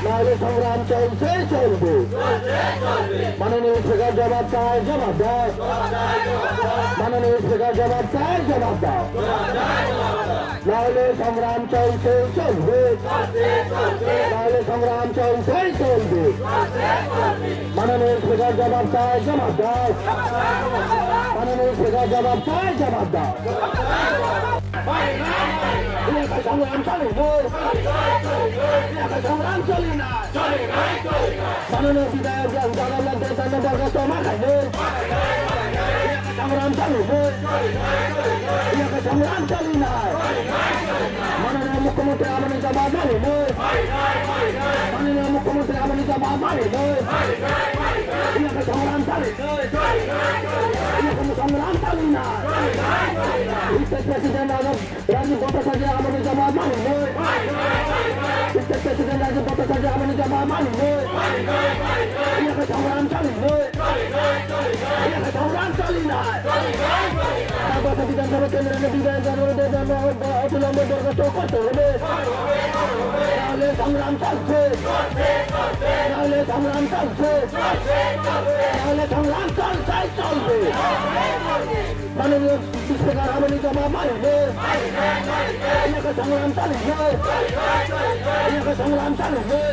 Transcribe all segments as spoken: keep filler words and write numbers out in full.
নাহলে সংগ্রাম চলছে, চলবে। মাননীয় স্পিকার, জবাব চাই, জবাব দাও। মাননীয় স্পিকার, জবাব চাই, জবাব দাও। নাহলে সংগ্রাম চলছে, চলবে। নাহলে সংগ্রাম চলছে, চলবে। মাননীয় স্পিকার, জবাব চাই, জবাব দাও। মাননীয় স্পিকার, জবাব চাই, জবাব দাও। এলাকা সংগ্রাম চালিয়ে যাও। এলাকা সংগ্রাম চলি না। মাননীয় বিধায়ক জগন্নাথ দেব বরখাস্ত না খাইলে এলাকা সংগ্রাম চালিয়ে যাও। এলাকা সংগ্রাম চলি না। মাননীয় মুখ্যমন্ত্রী, আপনি জবাব মালিয়ে যাও। মাননীয় মুখ্যমন্ত্রী, আপনি জবাব মালিয়ে যাও। এলাকা সংগ্রাম চালিয়ে যাও। এলাকা সংগ্রাম চালিয়ে না। Mister President, রাজীব ভট্টাচার্য, আপনি জবাব মালিয়ে যাও। Mister President, রাজীব ভট্টাচার্য, আপনি জবাব মালিয়ে যাও। এলাকা সংগ্রাম চালিয়ে যাও। এলাকা সংগ্রাম চালিয়ে না। বাগবাজার বিধানসভা কেন্দ্রের বিধায়ক জগন্নাথ দেব অবিলম্বে বরখাস্ত করতে হবে। নাহলে সংগ্রাম চলছে। নাহলে সংগ্রাম চলছে। নাহলে সংগ্রাম চলছে, চলবে। মাননীয় স্পিকার, আপনি জবাব মালিয়ে যাও। এলাকা সংগ্রাম চালিয়ে যাও। এলাকা সংগ্রাম চালিয়ে যাও।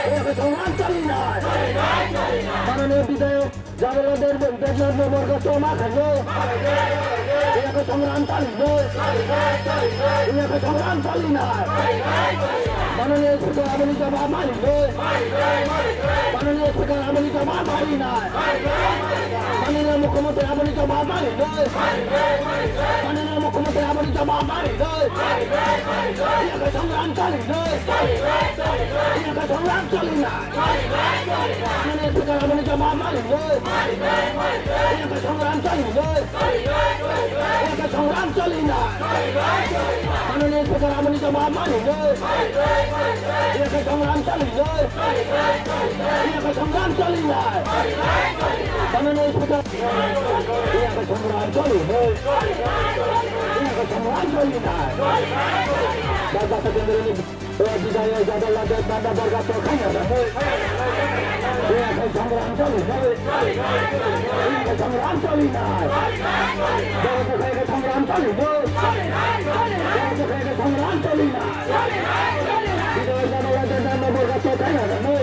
এলাকা সংগ্রাম চালিয়ে না। মাননীয় বিধায়ক জগন্নাথ দেব বরখাস্ত না খাইলে এলাকা সংগ্রাম চালিয়ে যাও। এলাকা সংগ্রাম চালিয়ে না। মাননীয় স্পিকার, আপনি জবাব মালিয়ে যাও। মাননীয় স্পিকার, আপনি জবাব মালিয়ে না। মাননীয় মুখ্যমন্ত্রী, আপনি জবাব মালিয়ে যাও। মাননীয় মুখ্যমন্ত্রী, আপনি জবাব মালিয়ে যাও। এলাকা সংগ্রাম চালিয়ে যাও। এলাকা সংগ্রাম চালিয়ে না। মাননীয় স্পিকার, আপনি জবাব মালিয়ে যাও। এলাকা সংগ্রাম চালিয়ে যাও। এলাকা সংগ্রাম চালিয়ে না। মাননীয় স্পিকার, আপনি জবাব মালিয়ে যাও। এলাকা সংগ্রাম চালিয়ে যাও। এলাকা সংগ্রাম চালিয়ে না। মাননীয় স্পিকার, এলাকা সংগ্রাম চালিয়ে যাও। এলাকা সংগ্রাম চালিয়ে না। বাগবাজার কেন্দ্রের বিধায়ক জগন্নাথ দেব বরখাস্ত খাইয়া যাবে। এলাকা সংগ্রাম চালিয়ে যাও। এলাকা সংগ্রাম চালিয়ে না। বড় মুখে সংগ্রাম চালিয়ে যাও। বড় মুখে সংগ্রাম চালিয়ে না। বিধায়ক জগন্নাথ দেব বরখাস্ত খাইয়া যাবে।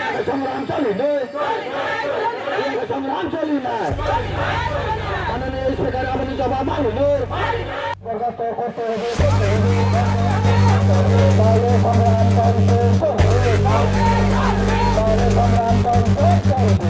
এলাকা সংগ্রাম চালিয়ে যাও। এলাকা সংগ্রাম চালিয়ে না। মাননীয় স্পিকার, আপনি জবাব মালিয়ে যাও। বরখাস্ত করতে হবে, করতে হবে। নাহলে সংগ্রাম চলছে, চলবে। নাহলে সংগ্রাম চলছে, চলবে।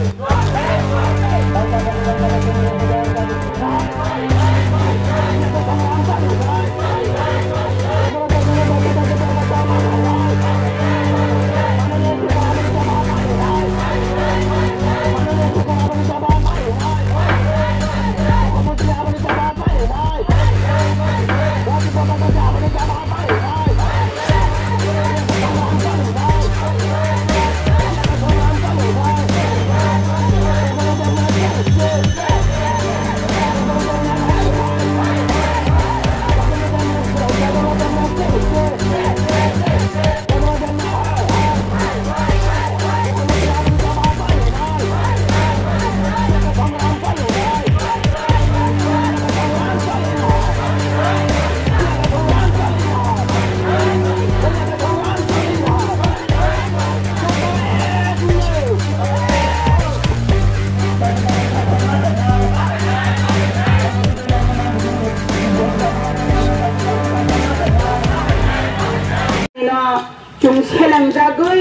Chwng selengjagwi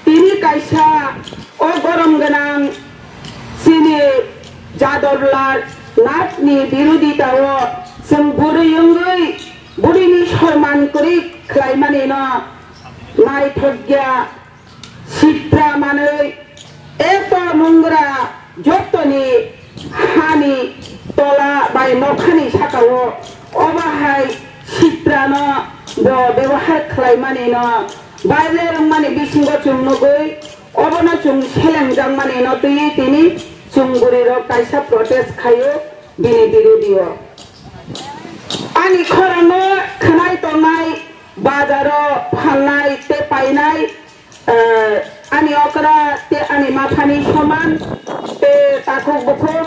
tini kaisa o gorom gwnang chini Jadorlal Nathni biroditao chwng bwrwi wngwi bwrwini sorman kwrwi khlaimanino naithokya sitra manwi eto mungra jotoni hani tola bai nokhani sakao obo hai sitrano bo bebohar khlaimanino baile rwngmani bisingo chwng nugwi obono chwng selengjakmanino twiwi tini chwng bwrwirok kaisa protest khaio bini birodio. Ani khorangno khwnai tongnai Bazaro phalnai tei painai, eh, ani okra tei ani maphani soman tei takhuk bukhuk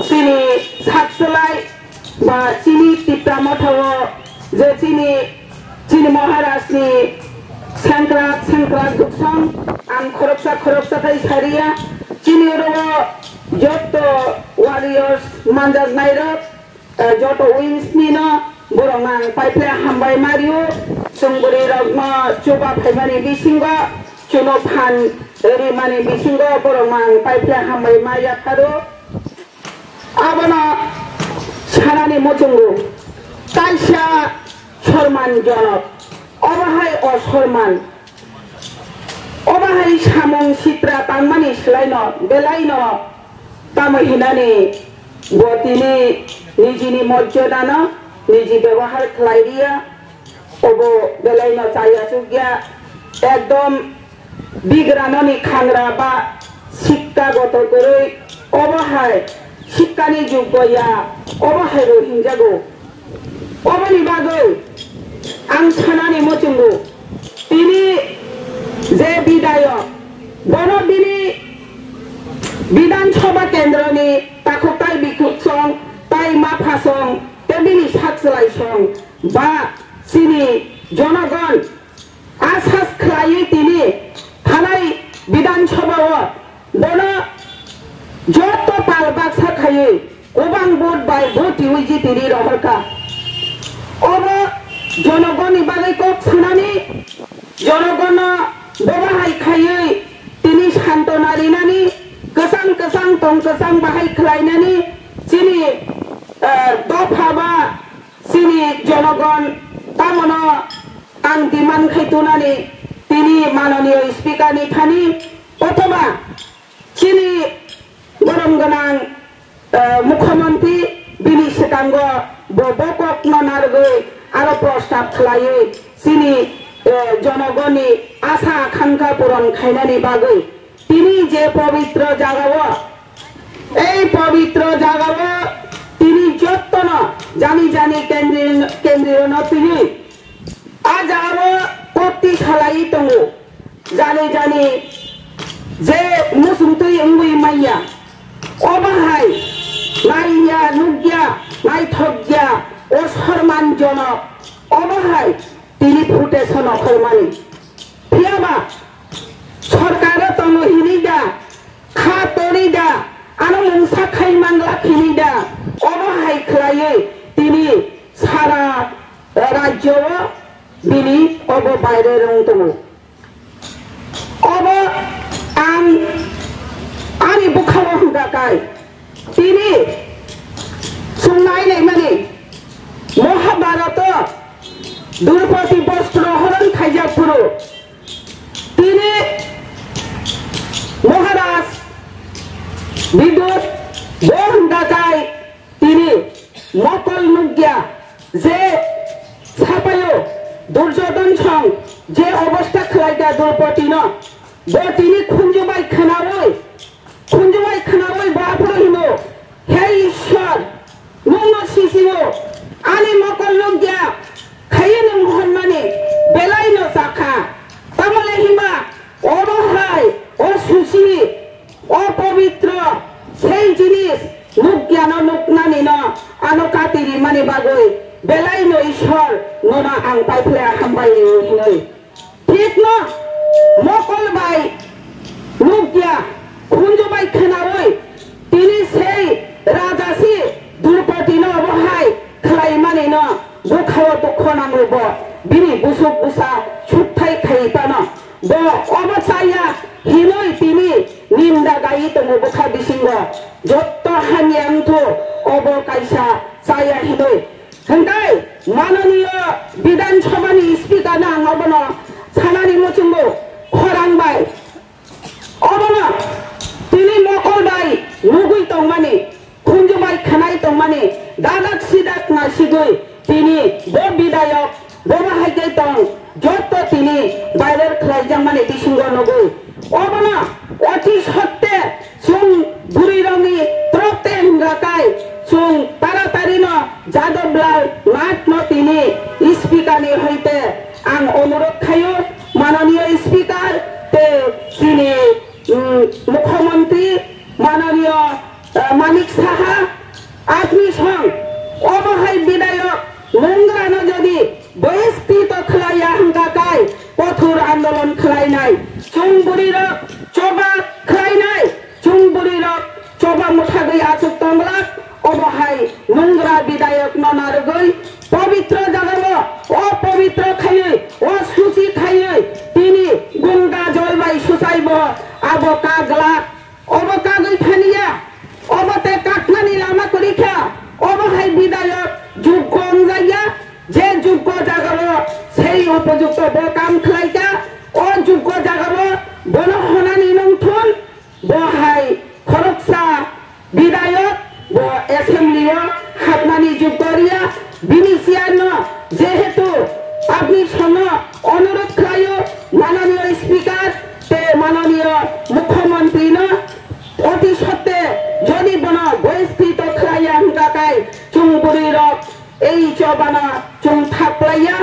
chini sakchalai ba chini Tipra Motha o je chini, chini Maharaj ni sengkrak sengkrak duksong ang khoroksa khoroksa khai sariya. Chini oro jotto warriors manjaknai rok, eh, joto wings ni no borok ang paiphle hambai mario. Chwng bwrwi rok no chuba phaimani bisingo, chuno phan rimani bisingo borok ang paiphle hambai ma yapharo. Abono sanani muchungo kaisa sorman jonok, obo hai osorman, obo hai samung sitra tangmani swlaino belaino tamo hinani bo tini nijini mojjodano niji bebohar khlai riya. Obo belaino chaya chukya, ekdom bigranoni khangra ba sikka goto kwrwi, obo hai sikkani juggo ya, obo hai bo hinjago. Oboni bagwi ang sanani muchungo, tini je bidayok, bono bini Bidhan Sabha kendroni takhuk tai bikhuk song, tai mapha song, tei bini sakchalai song ba chini jonogon asas khlaiwi tini thanai Bidhan Sabha o bono joto pal baksa khaiwi kwbang vote bai vote twiwi jitiri rohorkha. Obo jonogonni bagwi kok sanani, jonogonno bobo hai khaiwi tini santona rinani, kwchang kwchang tong kwchang bahai khlainani chini, eh, dopha ba chini jonogon tamono ang demand khai tunani tini manoniyo speaker ni thani othoba chini borom gwnang, eh, mukhyamantri bini swkango bo bo kokno narwgwi aro prostab khlaiwi chini, eh, jonogonni asa akhankha puron khainani bagwi tini je pobitro jagao, ei pobitro jagao tini jottono jani jani kendri-, kendriyono tini a jagao kokti salai tongo. Jani jani je muchungtwi wngwi manya, obo hai naiya, nukya, naithokya, osormanjonok, obo hai tini protection okhormani. Phiyaba sorkaro tongo hini da, kha tori da, ano mungsa khai mangla hini da, obo hai khlaiwi tini sara rajyo o bini obo baire rwng tongo. Obo ang ani bwkhao hwnkha kai. Tini chwng nai naimani Mahabharato Draupadi bostro horon khaijak phuru tini Maharaj Bidut bo hwnkha kai tini mokol nukya je sapayo Duryodhon song je obostha khlaikha Draupadi no, bo tini khunju bai khnaui, khunju bai khnaui bo aphuru hino, "He Ishwar, nwng no sisio, ani mokol nukya, khaiwi nwng hwnmani belai no chakha." Tamole hima, obo hai, o susi, o pobitro, sei jinis, nukya no nuknani no, ano kati rimani bagwi, belai no Ishwar, nono ang paiphle hambai rio hinwi. Thikno mokol bai nukya, khunju bai khnaui, tini sei raja si Draupadi no obo hai khlaimani no bwkhao dukho nango bo, bini busuk busa sukthai khai tano bo obo chaya hinui tini ninda gai tongo bwkha bisingo. Jotto hamya wngthu obo kaisa chaya hinui. Hwnkhe mananiya Bidhan Sabha ni speaker no ang obono sanani muchungo khorang bai. Obono tini mokol bai nugui tongmani, khunju bai khnai tongmani, dadak sidak nasigui tini bo bidayok, bo bahai khe tong, jotto tini viral khlaijakmani bisingo nugui. Obono oti sotte chwng bwrwirokni trokte hwnga kai, chwng taratarino Jadab Lal Nath no tini speaker ni hoite Ang onurodh khaio, mananiya speaker tei chini, mm, mukhyamantri, mananiya, eh, Manik Saha, apni song obo hai bidayok Mungrano jodi bohiskrit khlaiya hwnkha khe kothor andolon khlainai. Chwng bwrwirok choba khlainai, chwng bwrwirok choba mwthagwi achuk tongglak, obo hai Mungra bidayokno narwgwi pobitro jagao, o pobitro khaiwi, o suchi khaiwi, tini Ganga jol bai suchaibo abo kaglak. Obo kagwi thaniya, obo tei kaknani lama kwrwi kha, obo hai bidayok juggo wngjakya, je juggo jagao sei upojukto bo kam khlaikha, o juggo jagao bono honani nongthun, bo hai khoroksa bidayok, bo assembly o hapnani juggo riya, bini chair no jehetu apni songno onurodh khlaio, mananiya speaker tei mananiya mukhyamantri no oti sotte jodi bono bohiskrit khlaiya hwnkha khe chwng bwrwirok ei chobano chwng thaplaiya.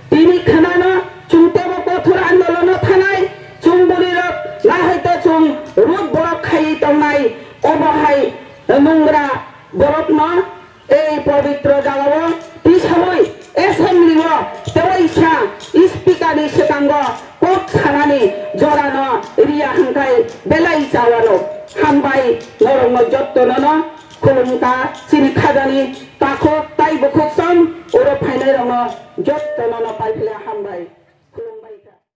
Tini khwnano chwng teibo kothor andolono thanai, chwng bwrwirok nahaito chwng rut borok khaiwi tongnai, obo hai Mungra borokno ei pobitro jagao tisaui assembly o teisa speaker ni swkango kok sanani jorano riya hwnkhe belai chawano. Hambai norokno jottonono khulumkha chini khajani takhuk tai bukhuk song oro phainairokno jottonono paiphle hambai.